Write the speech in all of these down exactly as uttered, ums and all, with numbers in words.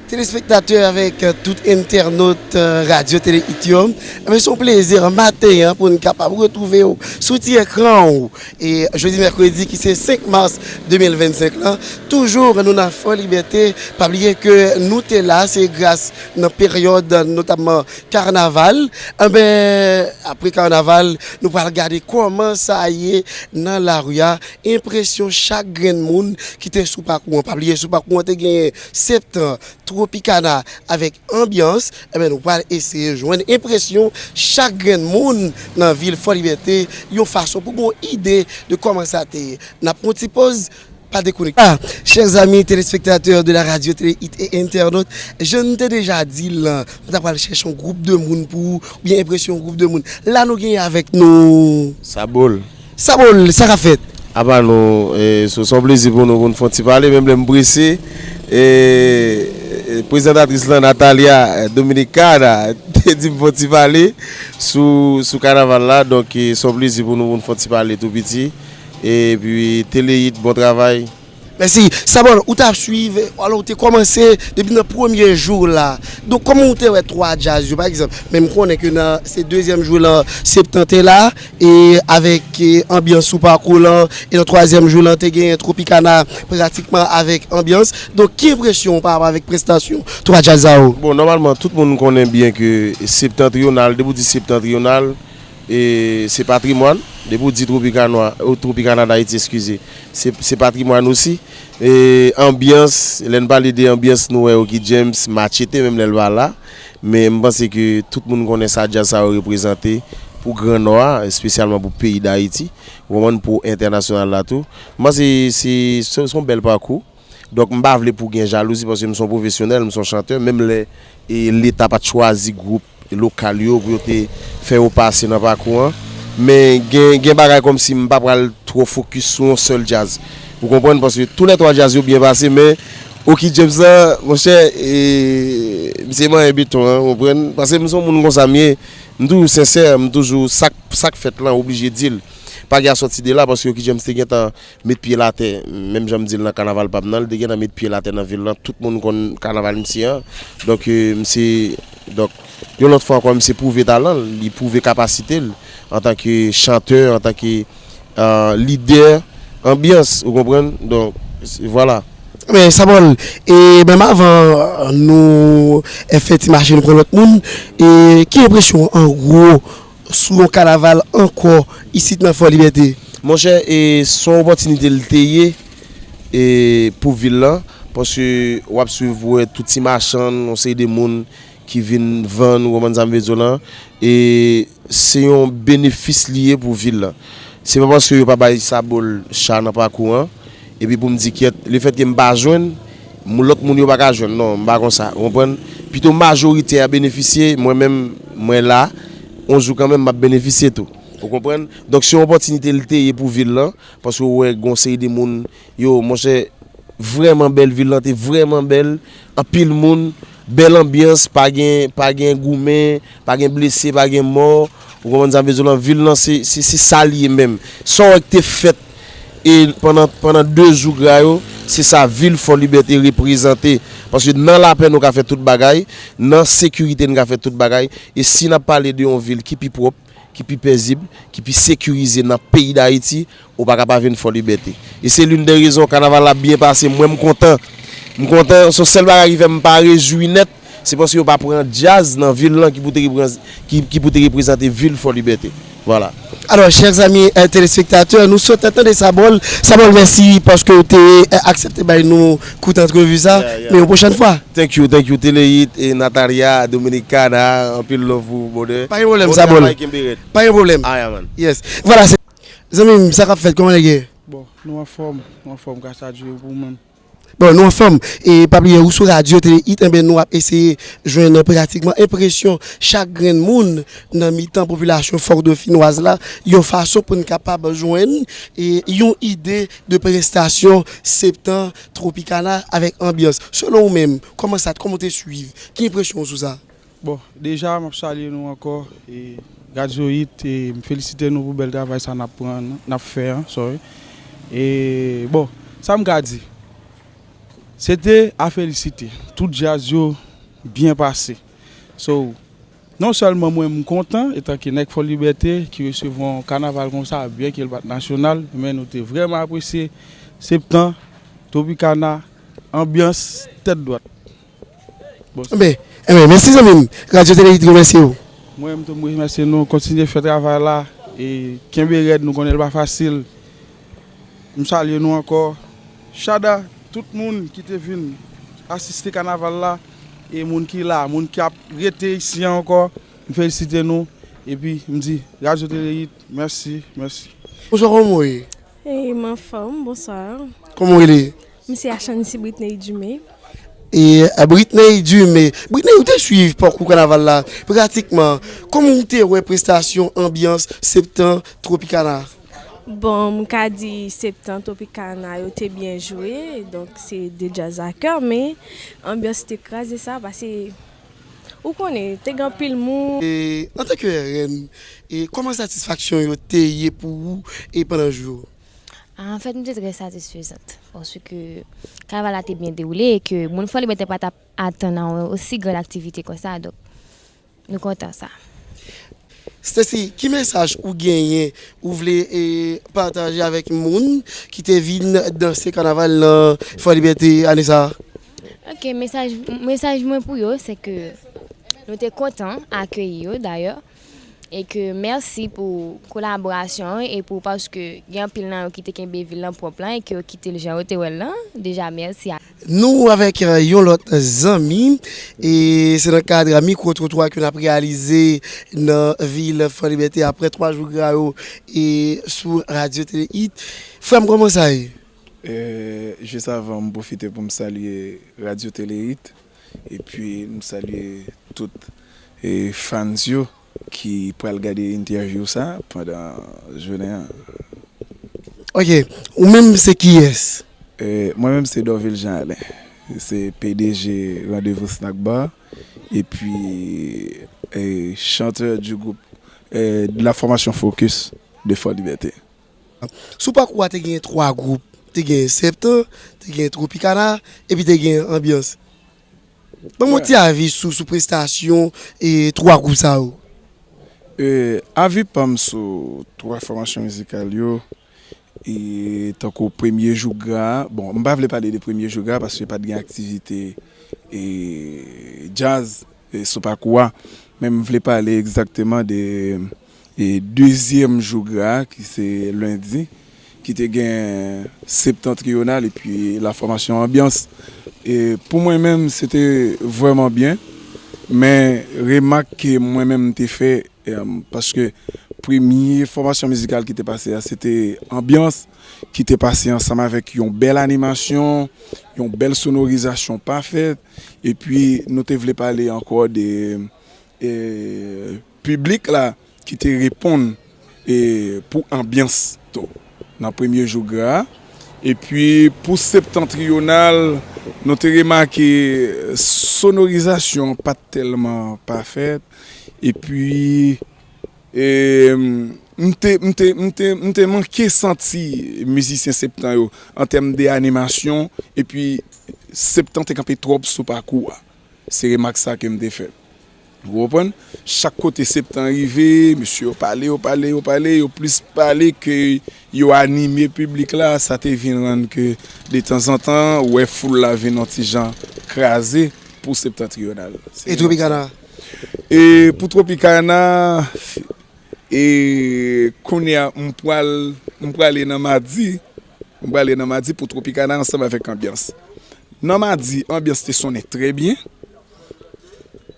Telespektatè avèk, euh, tout entènot, euh, Radyo Tele It yo, men se yon plezi maten an pou n kapab retwouve w sou ti ekran w. E jodi mèkredi ki se senk mas de mil vennsenk lan, toujou nou nan Fò Libète. Pa bliye ke nou te la, se gras nan peryòd notamman kanaval. Enben, apre kanaval, nou pral gade kòman sa ye nan lari a. Enpresyon chak grenn moun ki te sou pakou an. Pa bliye, sou pakou an te genyen Septan, Tropicana avèk Anbyans. Enben, nou pral eseye jwenn enpresyon chak grenn moun nan vil Fò Libète, yon fason pou gen yon ide de kòman sa te ye. N ap pran yon ti poz, pa dekonekte. Ah, chers amis téléspectateurs de la radio Télé Hit et internautes, jan n te deja di l lan, nou ta pral chèche yon gwoup de moun pou ou, oubyen enpresyon yon gwoup de moun. La, nou genyen avèk nou Sabol. Sabol, sa k ap fèt? Apa nou, e, se, se yon plezi pou nou, pou n fè yon ti pale, menm lè m prese. E, e, prezantatris lan, Natalia Dominicana, te di m fè yon ti pale sou, sou kanaval la. Donk, e, se yon plezi pou nou, pou n fè yon ti pale tou piti. Epi, Tele Hit, bon travay. Mèsi. Sabol, ou t ap swiv, alò, ou te kòmanse depi nan premye jou la. Donk, kòman ou te wè twa djaz yo, pa egzanp? Men m konnen ke nan, se dezyèm jou lan, Septan te la, e avèk, e, Anbyans sou pakou lan, e nan twazyèm jou lan, te gen Tropicana pratikman avèk Anbyans. Donk, ki enpresyon w pa rapò avèk prestasyon twa djaz sa yo? Bon, nòmalman, tout moun konnen byen ke Septentrional, depi w di Septentrional, e se patrimwàn. Depi w di Tropicana, o, Tropicana Dayiti, eskize, se, se patrimwàn osi. E Anbyans, lè n pale de Anbyans, nou wè Oky James, Machete, menm lè l pa la. Men m panse ke tout moun konnen sa djaz sa yo reprezante pou Gran Nò a, espesyalman pou peyi Dayiti, ou konprann, pou entènasyonal la tou. M panse se, se, se yon bèl pakou. Donk, m pa vle pou gen jalouzi, paske m se yon pwofesyonèl, m se yon chantè, menm lè, e, Leta pa t chwazi gwoup lokal yo pou yo te fè yo pase nan pakou an. Men gen, gen bagay kòmsi m pa pral twò fokis sou yon sèl djaz. Ou konprann? Paske tou lè twa djaz yo byen pase, men Oky James lan, monchè, e, misye manyen beton an, ou konprann? Paske m se yon moun konsa m ye, m toujou sensè, m toujou, sa k, sa k fèt lan, oblije di l. Pa gen a sòti de la, paske Oky James te gentan met pye l atè, menm jan m di l nan kanaval pa m nan, li te gentan met pye l atè nan vil lan, tout moun konn kanaval misye an. Donk, e, misye, donk, yon lòt fwa ankò, misye pwouve talan l, li pwouve kapasite l antanke chantè, antanke, e, lidè Anbyans, ou konprann? Donk, se, vwala. Men, Sabol, e menm avan nou, e, fè ti mache, nou pran lòt moun, e ki enpresyon w an gwo sou yon kanaval ankò isit nan Fò Libète? Monchè, e, se yon opòtinite l te ye, e, pou vil lan, paske w ap swiv, w wè tout ti machann, yon seri de moun ki vin vann, ou konprann sa m vle di w lan, e se yon benefis li ye pou vil lan. Se pa paske yo pa bay Sabol cha nan pakou an, epi pou m di kyèt, lefètke m pa jwenn, moun, lòt moun yo pa ka jwenn, non, m pa konsa, ou konprann? Pito majoritè a benefisye, mwen menm, mwen la, yon jou kanmenm, m ap benefisye tou, ou konprann? Donk, se yon opòtinite li te ye pou vil lan, paske w wè gon seri de moun, yo, monchè, vrèman bèl, vil lan te vrèman bèl, anpil moun, bèl anbyans, pa gen, pa gen goumen, pa gen blese, pa gen mò, ou konprann sa m vle di w lan, vil lan se, se, se sa l ye menm. Sa w wè k te fèt, e pandan, pandan de jou gra yo, se sa vil Fò Libète reprezante. Paske nan lapè nou ka fè tout bagay, nan sekirite nou ka fè tout bagay, e si n ap pale de yon vil ki pi pwòp, ki pi pezib, ki pi sekirize nan peyi Dayiti, ou pa ka pa vin Fò Libète. E se l'une des raisons kanaval la byen pase, mwen m kontan. M kontan, se sèl bagay ki fè m pa rejwi nèt, se paske yo pa pran djaz nan vil lan ki pou te reprez-, ki, ki pou te reprezante vil Fò Libète. Vwala. Alò, chè zanmi, e, telespektatè, nou sot tande Sabol. Sabol, mèsi paske w te, e, aksepte bay nou kout antrevi sa. Yeah, yeah. Men yon pwochèn fwa. Thank you, thank you, Tele Hit e Natalia Dominicana, anpil love pou ou, brother. Pa gen pwoblèm, Sabol. Bon travay, kenbe rèd. Pa gen pwoblèm. Aya, man. Yes. Vwala, se, zanmi m, sa k ap fèt, kòman nèg ye? Bon, nou anfòm, nou anfòm, gras a Dye, pou ou menm? Bon, nou anfòm. E pa bliye, ou sou radyo Tele Hit, enben, nou ap eseye jwenn pratikman enpresyon chak grenn moun nan mitan popilasyon fòdofinwaz la, yon fason pou n kapab jwenn, e, yon ide de prestasyon Septan Tropicana avèk Anbyans. Selon ou menm, kòman sa, kòman w te swiv? Ki enpresyon w sou sa? Bon, deja, m ap salye nou ankò, e, Radyo Hit, e, m felisite nou pou bèl travay sa n ap pran, n ap fè an, sorry. E, bon, sa m ka di? Se te a felisite. Tout djaz yo byen pase. So, non sèlman mwen m kontan, etanke nèg Fò Libète ki resevwa yon kanaval konsa, byenke l pa t nasyonal, men nou te vrèman apresye Septan, Tropicana, anbyans, tèt dwat. Bon, Enben, enben, mèsi zanmi m. Radyo Tele It remèsye w. Mwen menm tou, mwen remèsye nou. Kontinye fè travay la. E kenbe rèd, nou konnen l pa fasil. M salye nou ankò. Chada, tout moun ki te vin asiste kanaval la, e moun ki la, moun k ap rete isi a ankò, m felisite nou. Epi m di, Radyo Tele It, mèsi, mèsi. Bonswa, kòman w ye? Hey, m anfòm, bonswa. Kòman w rele? M se Ashanisi Britney Dumé. E Britney Dumé. Britney, ou te swiv pakou kanaval la pratikman. Kòman w te wè prestasyon, anbyans Septan, Tropicana? Bon, m ka di Septan, Tropicana yo te byen jwe, donk se de djaz a kè, men anbyans te kraze sa, pase ou konnen, te gen anpil moun. E antanke rèn, e kòman satisfaksyon yo te ye pou ou e pandan jou yo? Anfèt, nou te trè satisfezant, paske kanaval la te byen dewoule e ke moun Fò Libète pa t ap atann a yon osi gran aktivite konsa, donk nou kontan sa. Stacy, ki mesaj ou genyen ou vle e, pataje avèk moun ki te vin danse kanaval nan Fò Libète ane sa a? Ok, mesaj, mesaj mwen pou yo, se ke nou te kontan akeyi yo, dayè. E ke mèsi pou kolaborasyon e pou paske gen anpil nan yo ki te kenbe vil lan pwòp lan e ke yo kite l jan yo te wè l lan. Deja, mèsi a. Nou avèk yon lòt zanmi, e se nan kad mikwotrotwa ke n ap reyalize nan vil Fò Libète apre twa jou gra yo e sou Radyo Tele It. Frè m, kòman sa ye? E, jis avan, m pwofite pou m salye Radyo Tele It, epi m salye tout e, fans yo ki pral gade entèvyou sa pandan jounen an. Ok, ou menm se kiyès? E, mwen menm se Dorvil Jean Alain, se P D G Rendez-Vous Snack Bar, epi e, chanteur du groupe e, de la formation Focus de Fort Liberté. Sou pakou a te gen twa gwoup, te gen Septan, te gen Tropicana, epi te gen Anbyans. Ban m yon ti avi sou, sou prestasyon e twa gwoup sa yo. E, avi pa m sou twa fòmasyon mizikal yo, e tankou premye jou gra, bon, m pa vle pale de premye jou gra paske pa t gen aktivite e djaz e sou pakou a, men m vle pale egzakteman de e dezyèm jou gra ki se lendi, ki te gen Septentrional epi la fòmasyon Anbyans. E pou mwen menm, se te vrèman byen, men remak ke mwen menm m te fè, em, paske premye fòmasyon mizikal ki te pase a, se te Anbyans, ki te pase ansanm avèk yon bèl animasyon, yon bèl sonorizasyon pafèt, epi nou te vle pale ankò de e, piblik la ki te reponn e, pou Anbyans tou nan premye jou gra a. Epi pou Septentrional, nou te remake sonorizasyon pa t tèlman pafèt. Epi e, m te, m te, m te, m te manke santi mizisyen Septan yo an tèm de animasyon. Epi Septan te kanpe twòp sou pakou a. Se remak sa ke m te fè. Ou konprann? Chak kote Septan rive, mesye yo pale, yo pale, yo pale, yo plis pale ke yo anime piblik la. Sa te vin rann ke detanzantan, ou wè foul la vin yon ti jan kraze pou Septentrional. Se E Tropicana? E pou Tropicana, e kounye a, m pral, m prale nan madi, m prale nan madi pou Tropicana ansanm avèk Anbyans. Nan madi, Anbyans te sonnen trè byen.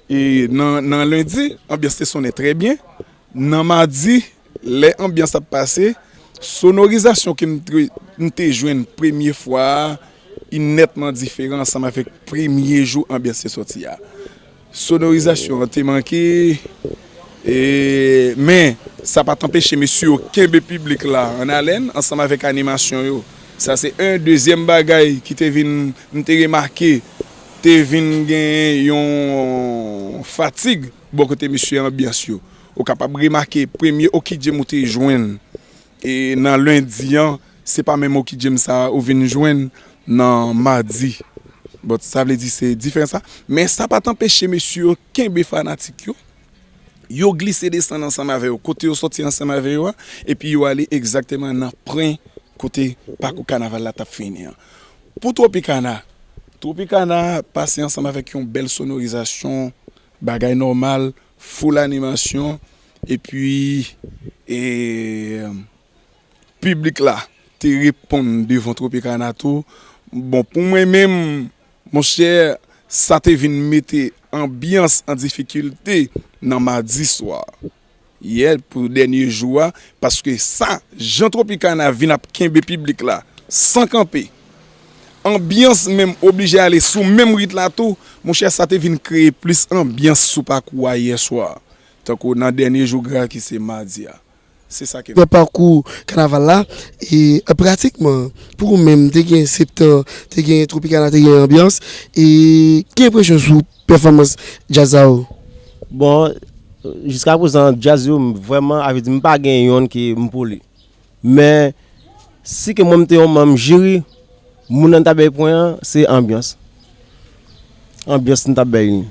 E nan, nan lendi, Anbyans te sonnen trè byen. Nan madi, lè Anbyans ap pase, sonorizasyon ke m te, m te jwenn premye fwa a, li nètman diferan ansanm avèk premye jou Anbyans te sòti a. Sonorizasyon an te manke, e, men sa pa t anpeche mesye yo kenbe piblik la an alèn ansanm avèk animasyon yo. Sa se yon dezyèm bagay ki te vin, m te remake, te vin gen yon fatig bò kote mesye Anbyans yo. Ou kapab remake premye Oki Djem ou te jwenn e nan lendi an, se pa menm Oki Djem sa a ou vin jwenn nan madi. Bon, sa vle di se diferan sa. Men sa pa t anpeche mesye yo kenbe fanatik yo. Yo glise desann ansanm avè yo, kote yo sòti ansanm avè yo a, epi yo ale egzakteman nan pwen kote pakou kanaval la t ap fini an. Pou Tropicana, Tropicana pase ansanm avèk yon bèl sonorizasyon, bagay nòmal, full animasyon, epi, e, piblik la te reponn devan Tropicana tou. Bon, pou mwen menm, monchè, sa te vin mete anbyans an difikilte nan madi swa. Yè, pou dènye jou a, paske sa, jan Tropicana vin ap kenbe piblik la, san kanpe. Anbyans menm oblije ale sou menm rit la tou, monchè, sa te vin kreye plis anbyans sou pakou a yè swa. Tankou nan dènye jou gra ki se madi a. Se sa ke Nan pakou kanaval la, e, pratikman, pou ou menm, te gen Septan, te gen Tropicana, te gen Anbyans, e, ki enpresyon sou pèfòmans djaz sa yo? Bon, jiska prezan, djaz yo, m, vrèman, a vle di, m pa gen yonn ke m pou li. Men, si ke mwen m te yon manm jiri, moun nan t ap bay pwen an, se Anbyans. Anbyans m t ap bay li.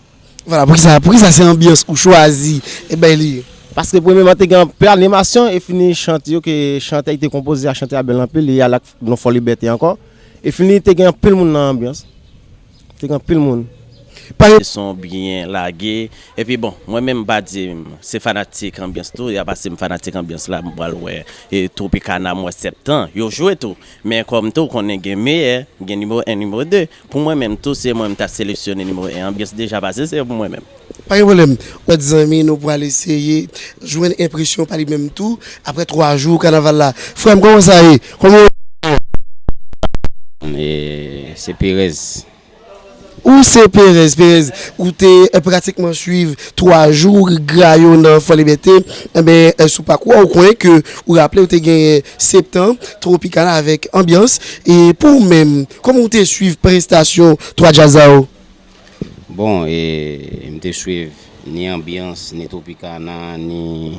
Vwala, poukisa, poukisa se Anbyans ou chwazi e bay li? Paske premyeman te gen anpil animasyon e fini chante yo ke chantè ki te konpoze a chante a bèl anpil, li al ak non Fò Libète ankò. E fini te gen anpil moun nan Anbyans. Te gen anpil moun. Pale. Son byen lage. Epi bon, mwen menm m pa di m se fanatik Anbyans tou, ya pase m fanatik Anbyans la, m pral wè e Tropicana, m wè Septan, yo jwe tou. Men kòm tou konnen gen meyè, gen nimewo en, nimewo de. Pou mwen menm tou, se mwen m ta seleksyone nimewo en. Anbyans deja pase, se pou mwen menm. Pa gen pwoblèm. Lòt zanmi nou pral eseye jwenn enpresyon pa li menm tou, apre twa jou kanaval la. Frè m, kòman sa ye? Kòman w E, se Perez. Ou se Perez, Perez, ou te, eh, pratikman swiv twa jou gra yo nan Fò Libète. Enben, eh, sou pakou a, ou konnen ke ou raple ou te genyen Septan, Tropicana avèk Anbyans. E pou ou menm, kòman ou te swiv prestasyon twa djaz sa yo? Bon, e, m te swiv ni Anbyans, ni Tropicana, ni,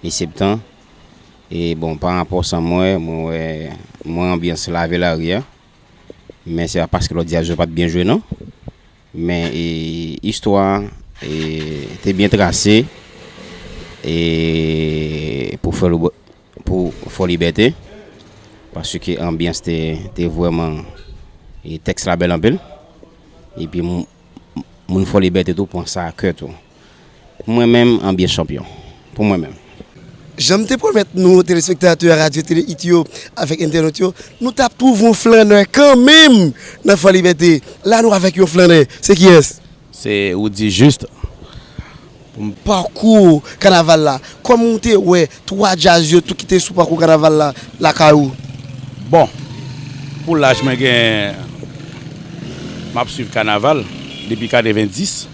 ni Septan. E bon, pa rapò sa mwen wè, mwen wè, mwen Anbyans lave lari a. Men se pa paske lòt djaz yo pa t byen jwe non. Men, e, istwa a, e, te byen trase, e, pou Fò Lib-, pou Fò Libète. Paske Anbyans te, te vrèman, e, tèks la bèl anpil. Epi m, moun Fò Libète tou pran sa a kè tou. Pou mwen menm, Anbyans chanpyon. Pou mwen menm. Jan m te pwomèt nou, telespektatè Radyo Tele It yo avèk entènot yo, nou t ap twouve yon flannè kanmenm nan Fò Libète. La, nou avèk yon flannè. Se kiyès? Se Roody Juste. Pou m pakou kanaval la. Kòman w te wè twa djaz yo tou ki te sou pakou kanaval la lakay ou? Bon, pou laj mwen gen, m ap swiv kanaval depi katrevenndis.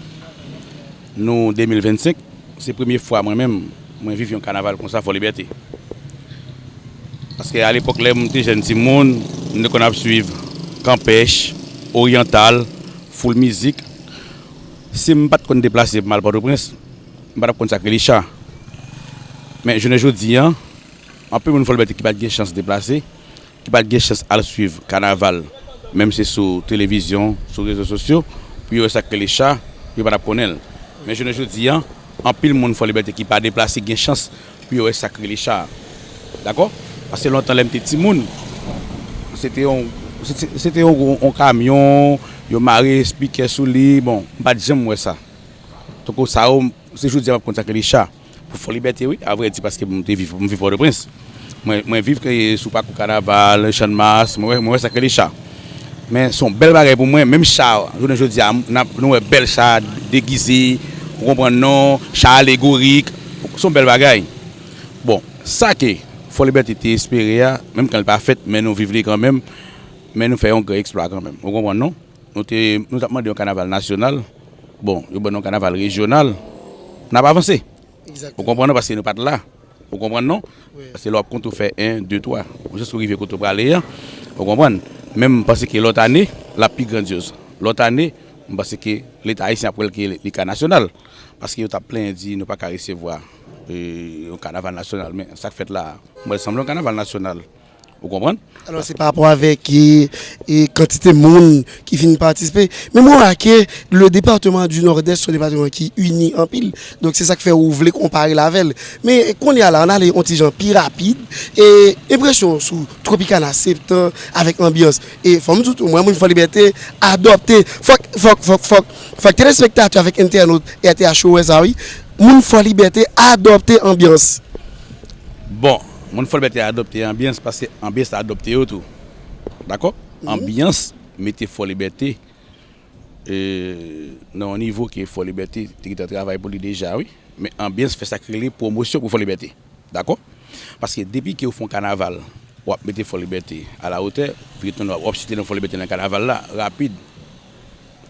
Nou de mil vennsenk, se premye fwa mwen menm, mwen viv yon kanaval konsa Fò Libète. Paske alepòk lè m te jèn timoun, m te konn ap swiv Kanpèch, Oryantal, Foul Mizik. Si m pa t konn deplase pou m al Pòtoprens, m pa t ap konn sa k rele cha. Men jounen jodi a, anpil moun Fò Libète ki pa t gen chans deplase, ki pa t gen chans al swiv kanaval, menm se sou televizyon, sou rezo sosyo, pou yo wè sa k rele cha, yo pa t ap konnen l. Men jounen jodi a, anpil moun Fò Libète ki pa deplase gen chans pou yo wè sa k rele cha. Dakò? Paske lontan lè m te timoun, se te yon, se te, se te yon, yon kamyon, yo mare espikè sou li, bon, m pa t janm wè sa. Tankou sa yo, se jodi a m ap konn sa k rele cha. Pou Fò Libète, wi, avrèdi, paske m te viv, m viv Pòtoprens. Mwen, mwen viv ke sou pakou kanaval, Channmas, mwen wè, mwen wè sa k rele cha. Men se yon bèl bagay pou mwen, menm cha, jounen jodi a, n ap, nou wè bèl cha degize, ou konprann non, cha alegorik, se yon bèl bagay. Bon, sa ke Fò Libète te espere a, menm kan l pa fèt, men nou viv li kanmenm, men nou fè yon gran eksplwa kanmenm, ou konprann non? Nou te, nou t ap mande yon kanaval nasyonal. Bon, yo ban nou yon kanaval rejyonal. N ap avanse. Ou konprann non, paske nou pa t la. Ou konprann non? Paske lè w ap konte, w fè en, de, twa. Jis ou rive kote w prale a. Ou konprann? Men m panse ke lòt ane, l ap pi grandyoz. Lòt ane, m panse ke Leta ayisyen ap wè l ke li ka nasyonal. Paske yo t ap plenyen di nou pa ka resevwa, e, yon kanaval nasyonal. Men sa k fèt la a, m wè l sanble yon kanaval nasyonal. Ou konprann? Alò, se pa rapò avèk e, e kantite moun ki vin patisipe. Men mwen remake, le département du Nord-Est se yon depatman ki ini anpil. Donk, se sa k fè ou vle konpare l avè l. Men kounye a la, ann ale yon ti jan pi rapid. E enpresyon w sou Tropicana Septan avèk anbyans. E fò m di w tou, mwen, moun Fòlibète, adopte. Fòk, fòk, fòk, fòk, fòk telespektatè avèk entènot R T H yo wè sa, wi. Moun Fòlibète, adopte anbyans. Bon, moun Fòlibète adopte anbyans paske anbyans la adopte yo tou. Dakò? Anbyans mete Fòlibète e, nan yon nivo ke Fòlibète te gentan travay pou li deja, wi. Men anbyans fè sa k rele pwomosyon pou Fòlibète. Dakò? Paske depi ke w fè yon kanaval, w ap mete Fòlibète a la wotè, vire tounen w ap site non Fòlibète nan kanaval la, rapid,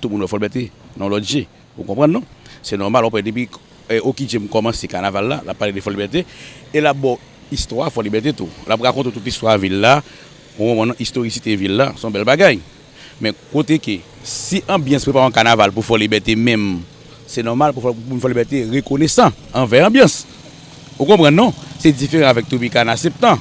tout moun wè Fòlibète nan lòt je. Ou konprann, non? Se nòmal, w ap wè depi e, Oki Jim kòmanse kanaval la, l ap pale de Fòlibète, e l ap ba w istwa Fòlibète tou. L ap rakonte w tout istwa vil la, ou konprann, istorisite vil la, se yon bèl bagay. Men kote ke, si anbyans prepare yon kanaval pou Fòlibète menm, se nòmal pou fò- pou moun Fòlibète rekonesan anvè anbyans. Ou konprann, non? Se diferan avèk Tropicana Septan.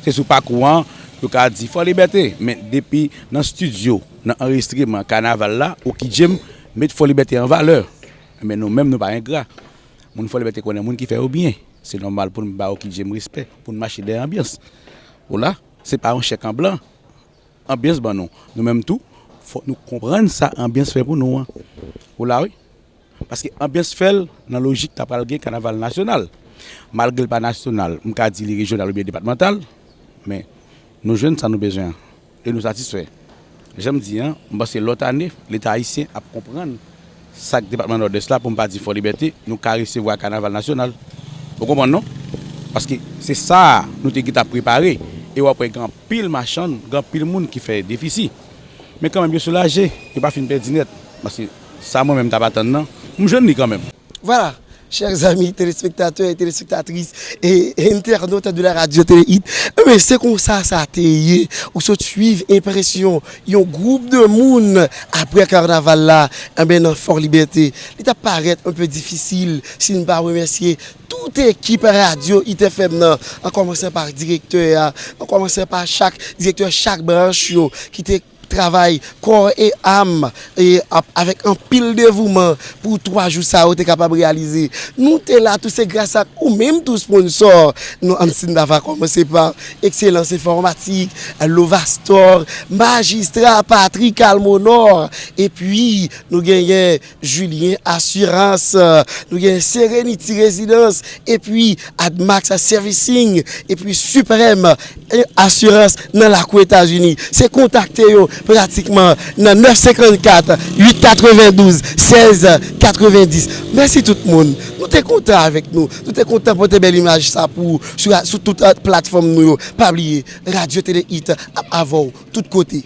Se sou pakou an, yo ka di Fòlibète, men depi nan estidyo, nan anrejistreman kanaval la, Oki Jim met Fòlibète an valè. Men nou menm, nou pa engra. Moun Fòlibète konnen moun ki fè yo byen. Se nòmal pou n ba Oki Jim respè, pou n mache dèyè anbyans. Ou la, se pa yon chèk an blan. Anbyans ban nou. Nou menm tou, fòk nou konprann sa anbyans fè pou nou an. Ou la, wi. Paske anbyans fè l nan lojik ta pral gen kanaval nasyonal. Malgre l pa nasyonal, m ka di li rejyonal oubyen depatmantal, men nou jwenn sa nou bezwen an. E nou satisfè. Jan m di an, m panse lòt ane, Leta ayisyen ap konprann sa k depatman Nòdès la, pou m pa di Fòlibète, nou ka resevwa kanaval nasyonal. Ou konprann, non? Paske se sa a nou te gentan ap prepare. E w ap wè gen anpil machann, gen anpil moun ki fè defisi. Men kanmenm, yo soulaje, yo pa fin pèdi nèt. Paske sa mwen menm m t ap atann nan, m jwenn li kanmenm. Vwala, chè zanmi telespektatè e telespektatris e entènot de la radyo Tele Hit, enben, se konsa sa te ye. Ou sot swiv enpresyon yon gwoup de moun apre kanaval la, enben, nan Fòlibète. Li t ap parèt enpe difisil si n pa remèsye tout ekip radyo Hit F M nan, an kòmansan pa direktè a, an kòmansan pa chak direktè chak branch yo ki te travay kò e am e ap- avèk anpil devouman pou twa jou sa yo te kapab reyalize. Nou te la tou, se gras ak ou menm tou sponsò nou, an si n ta va kòmanse pa Excellence Informatique, Lovastor, Majistra Patrick Almonor, epi nou genyen Julien Assurance, nou gen Serenity Residence, epi Admax Servicing, epi Supreme Assurance nan lakou Etazini. Se kontakte yo pratikman nan nèf senkannkat, uit katrevendouz, sèz katrevendis. Mèsi tout moun. Nou te kontan avèk nou. Nou te kontan pote bèl imaj sa pou ou sou, sou tout, euh, platfòm nou yo. Pa bliye, Radyo Tele Hit ap avè w tout kote.